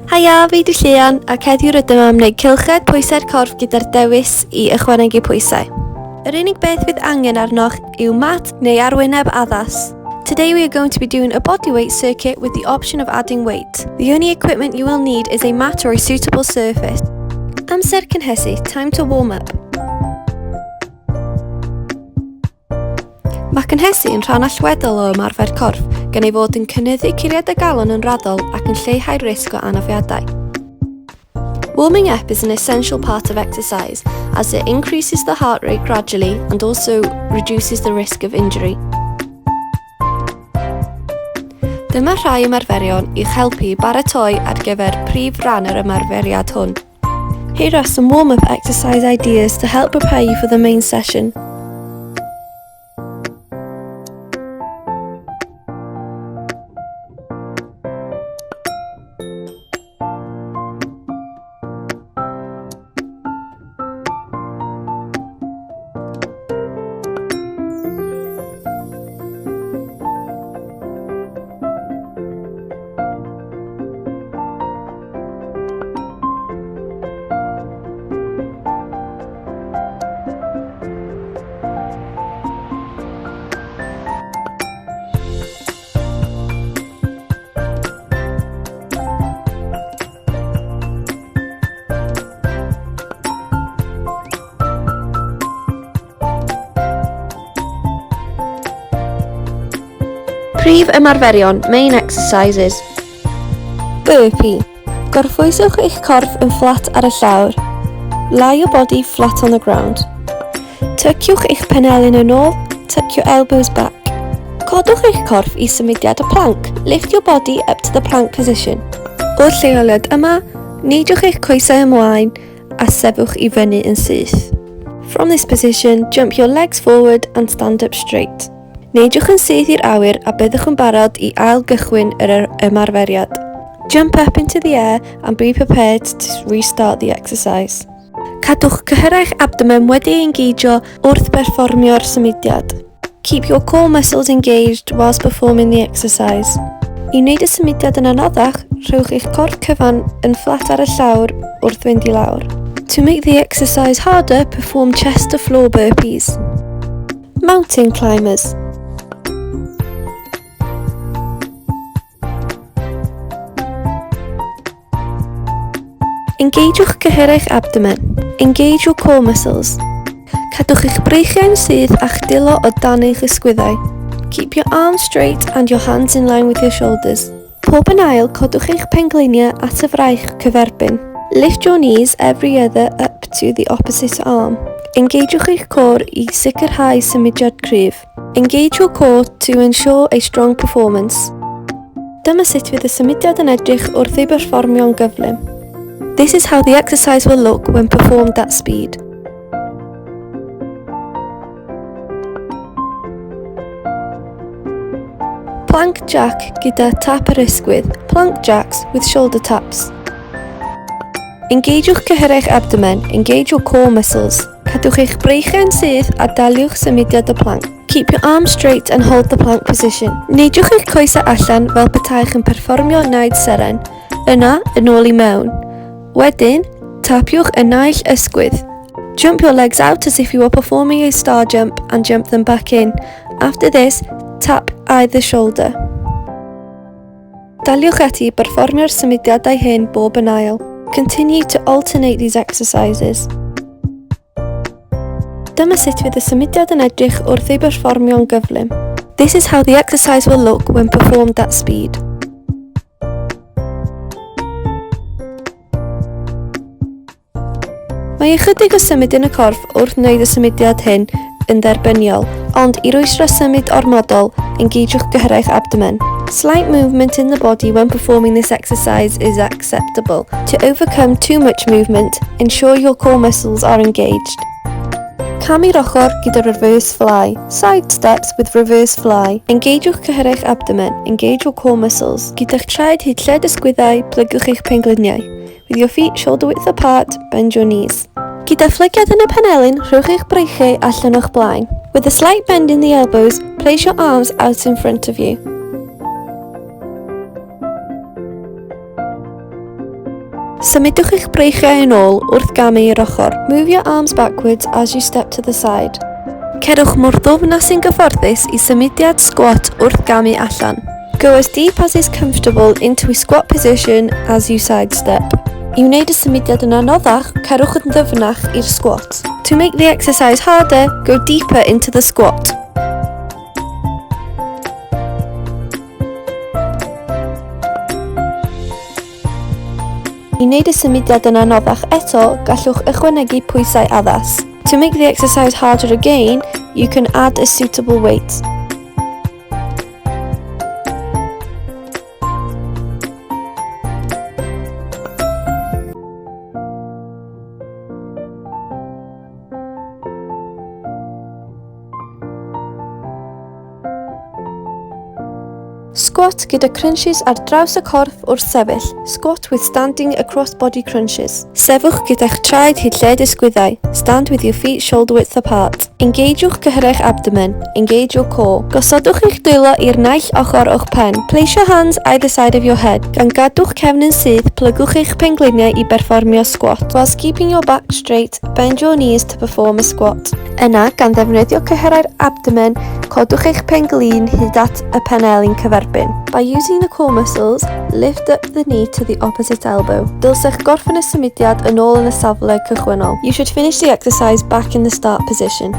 Haia, fi dwi Llian, ac heddiw rydym am wneud cylched pwysau'r corff gyda'r dewis i ychwanegu pwysau. Yr unig beth fydd angen arnoch yw mat neu arwyneb addas. Today we are going to be doing a bodyweight circuit with the option of adding weight. The only equipment you will need is a mat or a suitable surface. Amser cynhesu, time to warm up. Mae cynhesu yn rhan allweddol o ymarfer corff, gan ei fod yn cynyddu curiad y galon yn raddol ac yn lleihau'r risg o anafiadau. Warming up is an essential part of exercise, as it increases the heart rate gradually and also reduces the risk of injury. Dyma rhai ymarferion i'ch helpu i baratoi ar gyfer prif ran yr ymarferiad hwn. Here are some warm-up exercise ideas to help prepare you for the main session. Prif ymarferion, main exercises. Burpee. Gorffwyswch eich corff yn fflat ar y llawr. Lie your body flat on the ground. Tyciwch eich penelin yn ôl, tuck your elbows back. Codwch eich corff i symudiad y plank. Lift your body up to the plank position. O'r lleoliad yma, neidiwch eich coesau ymlaen a sefwch i fyny yn syth. From this position, jump your legs forward and stand up straight. Neidiwch yn syth i'r awyr a byddwch yn barod i ail gychwyn yr ymarferiad. Jump up into the air and be prepared to restart the exercise. Cadwch cyhyrau'ch abdomen wedi ei engeidio wrth berfformio'r symudiad. Keep your core muscles engaged whilst performing the exercise. I wneud y symudiad yn anoddach, rhowch eich corff cyfan yn fflat ar y llawr wrth fynd i lawr. To make the exercise harder, perform chest to floor burpees. Mountain climbers. Engagewch cyhyrau'ch abdomen. Engage your core muscles. Cadwch eich breichiau'n syth a'ch dwylo o dan eich ysgwyddau. Keep your arms straight and your hands in line with your shoulders. Pob yn ail, codwch eich pengliniau at y fraich cyferbyn. Lift your knees every other up to the opposite arm. Engagewch eich core i sicrhau symudiad cryf. Engage your core to ensure a strong performance. Dyma sut fydd y symudiad yn edrych wrth ei berfformio'n gyflym. This is how the exercise will look when performed at speed. Plank jack gyda tap yr ysgwydd, plank jacks with shoulder taps. Engagewch cyhyrau'ch abdomen, engage your core muscles. Cadwch eich breichiau'n syth a daliwch symudiad y plank. Keep your arms straight and hold the plank position. Neidiwch eich coesau allan fel petaech yn perfformio naid seren. Yna, yn ôl i mewn. Wedyn, tapiwch y naill ysgwydd. Jump your legs out as if you were performing a star jump and jump them back in. After this, tap either shoulder. Daliwch ati i berfformio'r symudiadau hyn bob yn ail. Continue to alternate these exercises. Dyma sut fydd y symudiad yn edrych wrth ei berfformio'n gyflym. This is how the exercise will look when performed at speed. Mae ychydig o symud yn y corff wrth wneud y symudiad hyn yn dderbyniol, ond i rwystro symud ormodol, engagewch gyhyrau'ch abdomen. Slight movement in the body when performing this exercise is acceptable. To overcome too much movement, ensure your core muscles are engaged. Cam i'r ochr gyda reverse fly. Side steps with reverse fly. Engagewch cyhyrau'ch abdomen, engage your core muscles. Gyda'ch traed hyd lled ysgwyddau, plygwch eich pengliniau. With your feet shoulder width apart, bend your knees. Gyda phlygiad yn y penelin, rhowch eich breichiau allan o'ch blaen. With a slight bend in the elbows, place your arms out in front of you. Symudwch eich breichiau yn ôl wrth gamu i'r ochr. Move your arms backwards as you step to the side. Cerwch mor ddwfn â sy'n gyfforddus i symudiad sgwat wrth gamu allan. Go as deep as is comfortable into a squat position as you side step. I wneud y symudiad yn anoddach, cerwch yn ddyfnach i'r sgwat. To make the exercise harder, go deeper into the squat. I wneud y symudiad yn anoddach eto, gallwch ychwanegu pwysau addas. To make the exercise harder again, you can add a suitable weight. Squat gyda crunches ar draws y corff wrth sefyll. Squat with standing across body crunches. Sefwch gyda'ch traed hyd lled ysgwyddau. Stand with your feet shoulder width apart. Engagewch cyhyrau'ch abdomen. Engage your core. Gosodwch eich dwylo i'r naill ochr o'ch pen. Place your hands either side of your head. Gan gadw'ch cefn yn syth, plygwch eich pengliniau i berfformio squat. Whilst keeping your back straight, bend your knees to perform a squat. Yna, gan ddefnyddio cyhyrau'r abdomen, codwch eich pen-glin hyd at y penelin cyferbyn. By using the core muscles, lift up the knee to the opposite elbow. Dylsech gorffen y symudiad yn ôl yn y safle cychwynnol. You should finish the exercise back in the start position.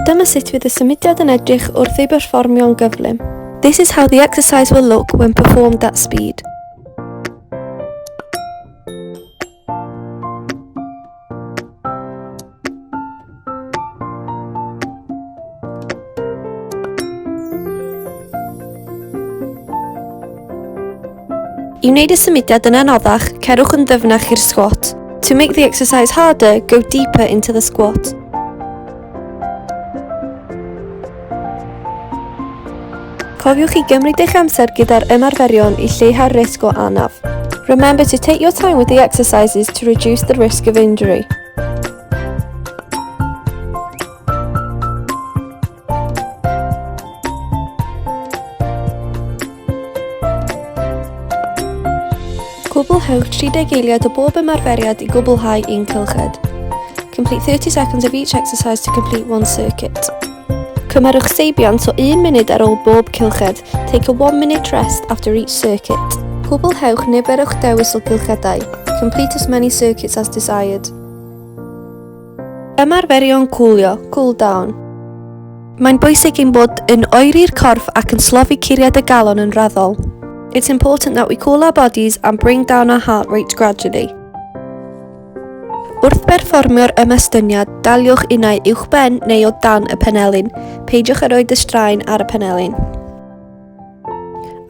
Dyma sut fydd y symudiad yn edrych wrth ei berfformio'n gyflym. This is how the exercise will look when performed at speed. I wneud y symudiad yn anoddach, cerwch yn ddyfnach i'r sgwat. To make the exercise harder, go deeper into the squat. Cofiwch i gymryd eich amser gyda'r ymarferion i lleihau'r risg o anaf. Remember to take your time with the exercises to reduce the risk of injury. Cwblhewch 30 eiliad o bob ymarferiad i gwblhau un cylched. Complete 30 seconds of each exercise to complete one circuit. Cymerwch seibiant o un munud ar ôl bob cylched, take a one minute rest after each circuit. Cwblhewch nifer o'ch dewis o gylchedau, complete as many circuits as desired. Ymarferion cwlio, cool down. Mae'n bwysig ein bod yn oeri'r corff ac yn slofi curiad y galon yn raddol. It's important that we cool our bodies and bring down our heart rate gradually. Wrth berfformio'r ymestyniad, daliwch unai uwchben neu o dan y penelin. Peidiwch â rhoi y straen ar y penelin.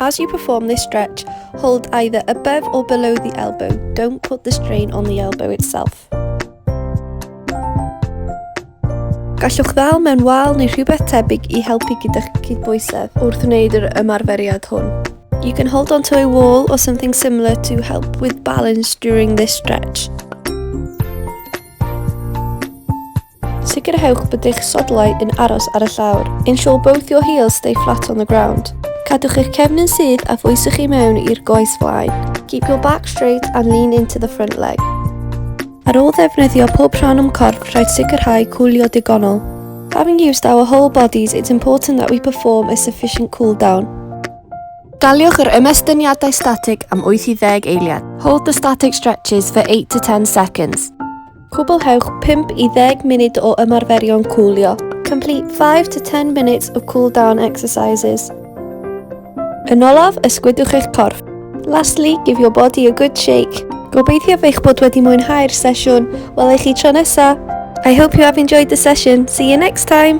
As you perform this stretch, hold either above or below the elbow. Don't put the strain on the elbow itself. Gallwch ddal mewn wal neu rhywbeth tebyg i helpu gyda'ch cydbwysedd wrth wneud yr ymarferiad hwn. You can hold onto a wall or something similar to help with balance during this stretch. Sicrhewch bod eich sodlau yn aros ar y llawr. Ensure both your heels stay flat on the ground. Cadwch eich cefn yn syth a phwyswch i mewn i'r goes flaen. Keep your back straight and lean into the front leg. Ar ôl ddefnyddio pob rhan o'm corff, rhaid sicrhau cwlio digonol. Having used our whole bodies, it's important that we perform a sufficient cool down. Daliwch yr ymestyniadau statig am 8 i 10 eiliad. Hold the static stretches for 8 to 10 seconds. Cwblhewch 5 i 10 munud o ymarferion cwlio. Complete 5 to 10 minutes of cool down exercises. Yn olaf, ysgwydwch eich corff. Lastly, give your body a good shake. Gobeithio eich bod wedi mwynhau'r sesiwn. Welai chi tro nesa. I hope you have enjoyed the session. See you next time.